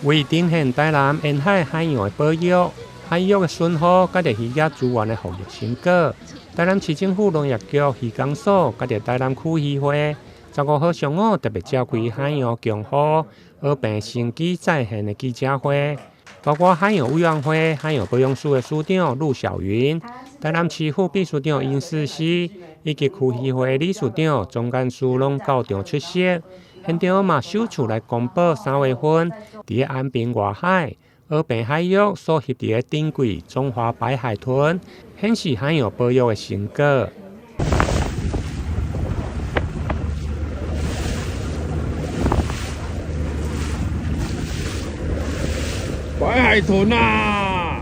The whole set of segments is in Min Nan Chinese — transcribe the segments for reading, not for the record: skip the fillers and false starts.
為呈現台南沿海海洋的保育、海域的巡護，佮著漁業資源的復育成果，台南市政府農業局漁工所佮著台南區漁會，15號上午特別召開海洋共護和平生機再現的記者會，包括海洋委員會海洋保養署的署長陸小雲、台南市副秘書長殷世熙以及區漁會理事長鍾幹事攏到場出席。現場嘛首次來公布3月份佇安平外海、和平海域所翕著的珍貴中華白海豚，顯示海洋保育的成果。白海豚啊！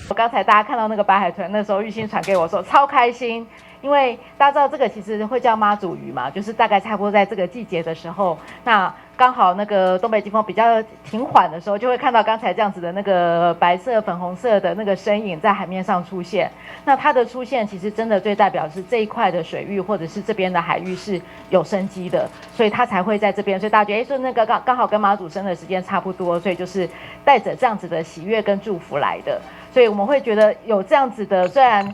我剛才大家看到那個白海豚，那時候玉興傳給我說超開心。因為大家知道這個其實會叫媽祖魚嘛，就是大概差不多在這個季節的時候，那剛好那個東北季風比較停緩的時候，就會看到剛才這樣子的那個白色、粉紅色的那個身影在海面上出現。那它的出現其實真的最代表是這一塊的水域或者是這邊的海域是有生機的，所以它才會在這邊。所以大家覺得，說那個剛剛好跟媽祖生的時間差不多，所以就是帶着這樣子的喜悅跟祝福來的。所以我們會覺得有這樣子的，雖然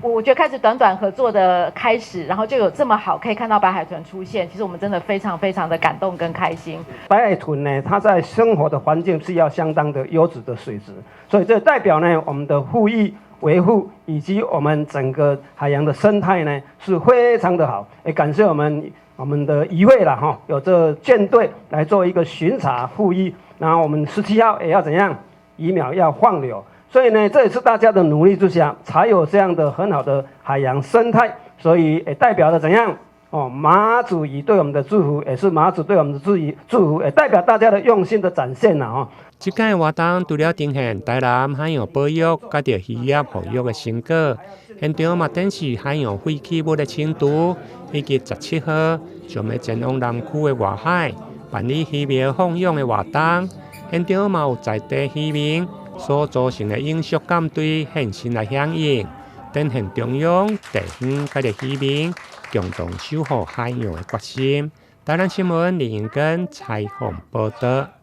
我覺得開始短短合作的開始，然後就有這麼好可以看到白海豚出現，其實我們真的非常非常的感動跟開心。白海豚呢，它在生活的環境是要相當的優質的水質，所以這代表呢，我們的護育維護以及我們整個海洋的生態呢是非常的好。也感謝我們的漁會啦，哈，有這艦隊來做一個巡查護育，然後我們17號也要怎樣，魚苗要放流。所以呢，這也是大家的努力之下，才有這樣的很好的海洋生態。所以也代表了怎樣？哦，媽祖魚對我們的祝福，也是媽祖對我們的祝福，也代表大家的用心的展現啦。哦。這屆活動除了呈現台南海洋保育佮著漁業復育的成果，現場嘛展示海洋廢棄物的清除，以及17號將欲前往南區的外海辦理魚苗放養的活動。現場嘛有在地漁民所組成的永續艦隊現身來響應，展現中央、地方佮著漁民共同守護海洋的決心。台南新聞林英根採訪報導。